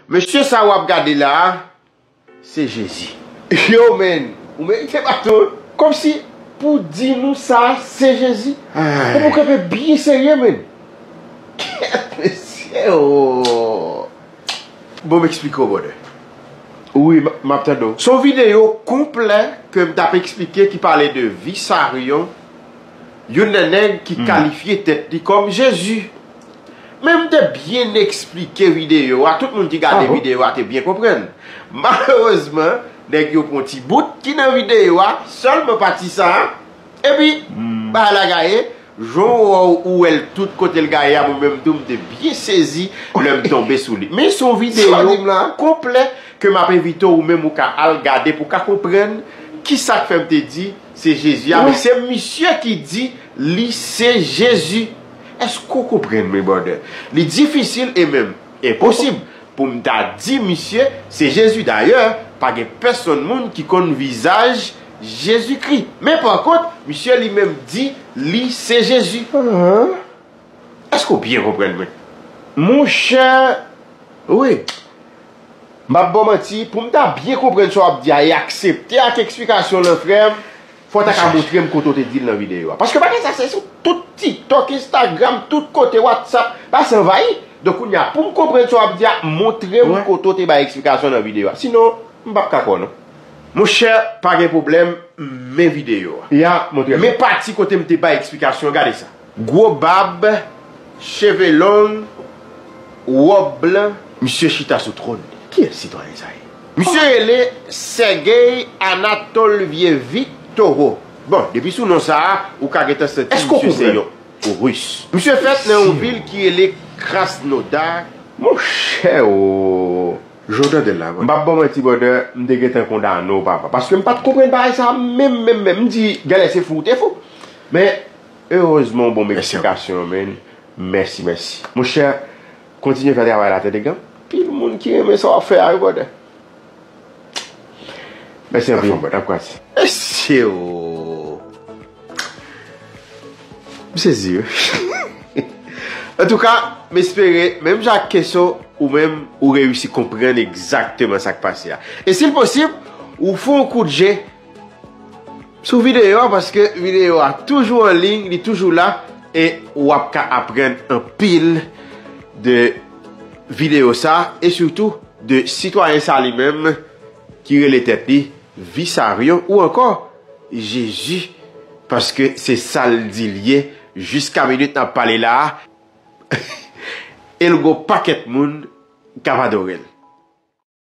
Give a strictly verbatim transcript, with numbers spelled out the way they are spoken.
Mesye sa w ap gade la a, se Jezi. Yo, men, ou merite baton. Kòmsi pou di nou sa, se Jezi. Ay. Ou pou kanpe byen serye, men. Kèt, mesye, oh. Bon, m eksplike w, brother. Wi, m, m ap tande w. Se yon videyo konplè ke m t ap eksplike ki pale de Visarion, youn nan nèg ki kalifye tèt li kòm Jezi. Men m te byen eksplike videyo a. Tout moun ki gade videyo a te byen konprann. Malerezman, nèg yo pran ti bout ki nan videyo a, sèlman pati sa a, epi bagay la gaye, jan w wè w, ou wè l tout kote l gaye a, mwen menm tou, m te byen sezi lè m tonbe sou li. Men se yon videyo konplè ke m ap envite w, ou menm ou ka al gade pou w ka konprann kisa k fè m te di se Jezi a, men se misye ki di li se Jezi. Èske w konprann mwen, brother? Li difisil e menm enposib pou m ta di misye se Jezi. Dayè, pa gen pèsonn moun ki konn vizaj Jezikri. Men pa kont, misye li menm di li se Jezi. Èske w byen konprann mwen? Monchè, wi. M p ap ba w manti, pou m ta byen konprann sa w ap di a e aksepte ak eksplikasyon w lan, frè m, fò w ta ka montre m kote w te di l nan videyo a. Paske bagay sa se sou tout TikTok, Instagram, tout kote, WhatsApp, bagay sa anvayi. Donk kounye a, pou m konprann sa w ap di a, montre m kote w te bay eksplikasyon nan videyo a. Sinon, m p ap ka kwè w non. Monchè, pa gen pwoblèm, men videyo a. Ya, montre m. Men pati kote m te bay eksplikasyon, gade sa. Gwo bab, cheve long, wòb blan, misye chita sou twòn li. Kiyès sitwayen sa ye? Misye rele Sergey Anatolvyevich Toro. Bon, depi sou non sa a, ou ka gentan santi misye se yon ris. Misye fèt nan yon vil ki rele Krasnodar. Monchè o! Jan w tande l la, m p ap ba w manti, brother, m te gentan kondane w, papa. Paske m pa t konprann bagay sa a menm, menm, menm. M di, genlè se fou w te fou. Men, erezman, w ban m eksplikasyon an, men. Mèsi, mèsi. Monchè, kontinye fè travay la, tande, gen anpil moun ki renmen sa w ap fè a, wi, brother. Mèsi anpil, brother. Mesye o! M sezi, wi. Antouka, m espere, menm jan ak Kenso, ou menm, ou reyisi konprann egzakteman sa k pase a. E si l posib, ou fè yon kout je sou videyo a, paske videyo a toujou an liy, li toujou la, e w ap ka aprann anpil de videyo sa, e sitou de sitwayen sa li menm ki rele tèt li Visaryon ou ankò Jezi, paske se sa l di l ye jiska minit n ap pale la a. E l gon pakèt moun k ap adore l.